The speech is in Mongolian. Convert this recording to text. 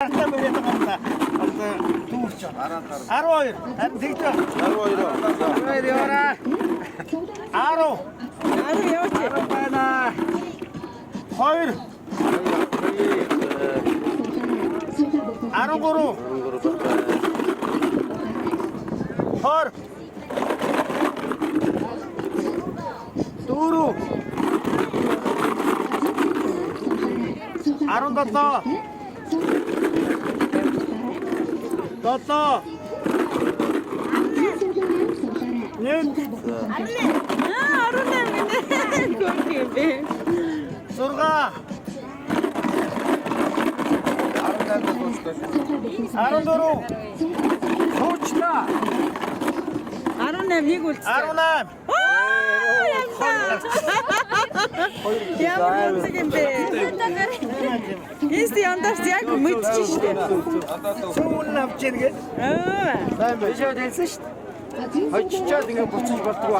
Гартаа мөрөд байгаа юм да. Одоо дүүрч. 12. Харин тэгж байна. 12. 12 яваарай. 10. 10 яваач. Байна. 2. 13. 20. 4. 17. 7. 1. Аа, 18 гинэ. Гүрх юм бэ. 6. 14. Суучлаа. 18 нэг үлдсэн. 18. Аа, ямсан. Ямар үнцэг юм бэ? Эс яндарч яг мэдчих штэ. Сүүн авч ийн гээд. Аа. Сайн байна. Бишээ дэлсэн шүү дээ. Хожичоод ингээ буцаж болдгоо.